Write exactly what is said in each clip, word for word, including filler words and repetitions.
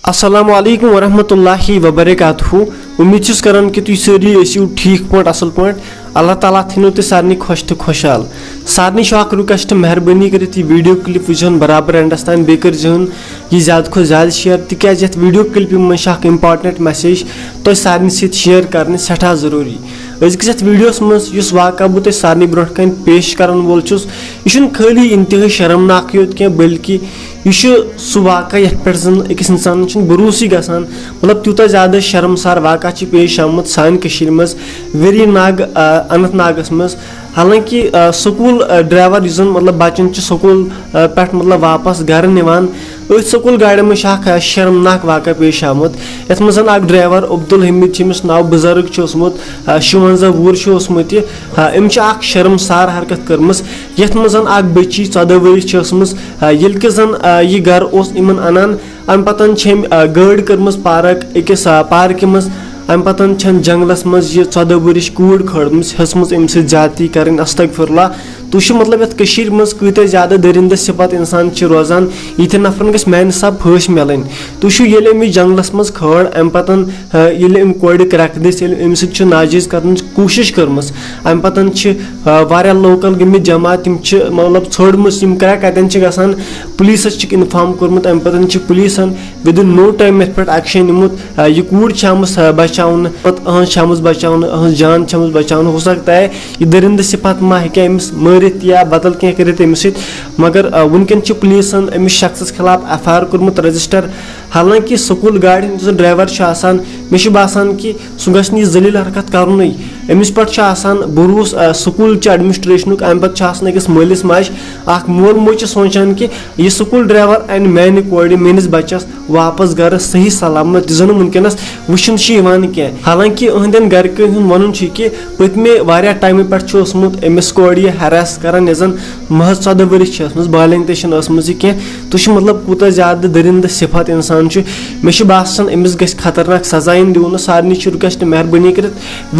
السلام علیکم ورحمۃ اللہ وبرکاتہ۔ امید چھُس کران کہِ تُہۍ سٲری ٲسِو ٹھیٖک پٲٹھۍ، اصل پٲٹھۍ۔ اللہ تعالیٰ تھٲینو تُہۍ سارنٕے خۄش تہٕ خۄشحال۔ سارنٕے چھُ اکھ request، مہربٲنی کٔرِتھ یہِ video clip وٕچھزیٚن برابر endس تام، بیٚیہِ کٔرزیٚن یہِ زیادٕ کھۄتہٕ زیادٕ share، تِکیازِ یتھ video clipہِ منٛز چھِ اکھ important message تۄہہِ سارنٕے سۭتۍ share کرٕنۍ سٮ۪ٹھاہ ضروٗری۔ أزکِس یتھ videoس منٛز یُس واقعہ بہٕ تۄہہِ سارنٕے برونٛٹھ کنہِ پیش کرن وول چھُس، یہِ چھُنہٕ خٲلی انتہٲیی شرمناکٕے یوت کینٛہہ، بلکہِ یہِ چھُ سُہ واقعہ یتھ پٮ۪ٹھ زن أکِس انسانس چھُنہٕ بروسٕے گژھان۔ مطلب، تیوٗتاہ زیادٕ شرمسار واقعہ چھِ پیش آمُت سانہِ کٔشیٖرِ منٛز، ویری ناگ، آ، اننت ناگس منٛز۔ حالانکہِ، آ، سکوٗل، آ، driver یُس زن، مطلب، بچن چھُ سکوٗل، آ، پٮ۪ٹھ، مطلب، واپس گرٕ نِوان، أتھۍ سکوٗل گاڑِ منٛز چھُ اکھ، آ، شرمناک واقعہ پیش آمُت، یتھ منٛز زن اکھ driver عبدالحمید چھُ، أمِس ناو بُزرگ چھُ اوسمُت، آ، شُونٛزاہ وُہُر چھُ اوسمُت یہِ۔ آ، أمۍ چھِ اکھ شرمسار حرکت کٔرمٕژ، یتھ منٛز زن اکھ بچی ژۄداہ ؤرِش چھِ ٲسمٕژ۔ آ، ییٚلہِ کہِ زن، آ، یہِ گرٕ اوس یِمن انان، امہِ پتن چھِ أمۍ، آ، گٲڑۍ کٔرمٕژ park أکِس، آ، parkہِ منٛز۔ امہِ پتن چھن جنگلس منٛز یہِ ژۄداہ ؤرِش کوٗر کھٲرمٕژ، ہیٚژمٕژ أمِس سۭتۍ زیادتی کرٕنۍ، استغفر اللہ۔ تُہۍ چھِو، مطلب، یتھ کٔشیٖرِ منٛز کۭتیاہ زیادٕ دٔرِندٕ صفت انسان چھِ روزان، یِتھٮ۪ن نفرن گژھِ میانہِ حساب پھٲسۍ مِلٕنۍ۔ تُہۍ چھِو، ییٚلہِ أمۍ یہِ جنگلس منٛز کھٲر، امہِ پتن، آ، ییٚلہِ أمۍ کورِ کرٛٮ۪کھ دِژ، ییٚلہِ أمِس سۭتۍ چھُ ناجٲیز کرنٕچ کوٗشش کٔرمٕژ، امہِ پتن چھِ، آ، واریاہ local گٔمٕتۍ جمع، تِم چھِ، مطلب، ژھٲنٛڈمٕژ یِم کرٛٮ۪کھ کتٮ۪ن چھِ گژھان، پُلیٖسس چھِکھ inform کوٚرمُت، امہِ پتن چھِ پُلیٖسن within no time یتھ پٮ۪ٹھ action نِمُت۔ آ، یہِ کوٗر چھِ آمٕژ، آ، بچاونہٕ، پتہٕ أہنٛز چھِ آمٕژ بچاونہٕ، أہنٛز جان چھِ آمٕژ بچاونہٕ۔ ہو سکتا ہے یہِ دٔرِندٕ صفت ما ہیٚکہِ أمِس مٲرِتھ یا بدل کینٛہہ کٔرِتھ أمِس سۭتۍ، مگر، آ، وٕنکٮ۪ن چھِ پُلیٖسن أمِس شخصس خلاف ایف آی آر کوٚرمُت register۔ حالانکہِ سکوٗل گاڑِ ہُنٛد یُس زن driver چھُ آسان، مےٚ چھُ باسان کہِ سُہ گژھِ نہٕ یہِ ذلیل حرکت کرُنٕے۔ أمِس پٮ۪ٹھ چھُ آسان بروسہٕ، آ، سکوٗل چہِ administrationُک، امہِ پتہٕ چھُ آسان أکِس مٲلِس ماجہِ۔ اکھ مول موج چھُ سونٛچان کہِ یہِ سکوٗل driver انہِ میانہِ کورِ، میٲنِس بچس واپس گرٕ صحیح سلامت، یُس زن وٕنکیٚنس وٕچھنہٕ چھُ یِوان کینٛہہ۔ حالانکہِ أہنٛدٮ۪ن گرِکٮ۪ن ہُنٛد ونُن چھُ کہِ پٔتمہِ واریاہ ٹایمہٕ پٮ۪ٹھ چھُ اوسمُت أمِس کورِ یہِ harass کران، یۄس زن محض ژۄداہ ؤرِش چھِ ٲسمٕژ، بالغ تہِ چھِنہٕ ٲسمٕژ یہِ کینٛہہ۔ تُہۍ چھِو، مطلب، کوٗتاہ زیادٕ دٔرِندٕ صفت انسان چھُ۔ مےٚ چھُ باسان أمِس گژھِ خطرناک سزا یِنۍ دِونہٕ۔ سارنٕے چھُ request، مہربٲنی کٔرِتھ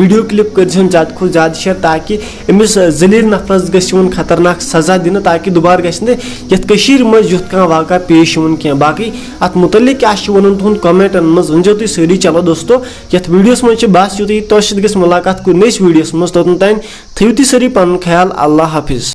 video clip کٔرۍزِہون زیادٕ کھۄتہٕ زیادٕ share، تاکہِ أمِس ذلیل نفرس گژھِ یِوُن خطرناک سزا دِنہٕ، تاکہِ دُبارٕ گژھِ نہٕ یتھ کٔشیٖرِ منٛز یُتھ کانٛہہ واقعہ پیش یِوُن کینٛہہ۔ باقٕے اتھ متعلق کیٛاہ چھُ ونُن تُہُنٛد commentن منٛز، ؤنۍزیو تُہۍ سٲری۔ چلو دوستو، یتھ videoس منٛز چھِ بس یُتُے، تۄہہِ سۭتۍ گژھِ مُلاقات کُنہِ نٔوِس videoس منٛز۔ توٚتام تام تھٲیِو تُہۍ سٲری پنُن خیال۔ اللہ حافظ۔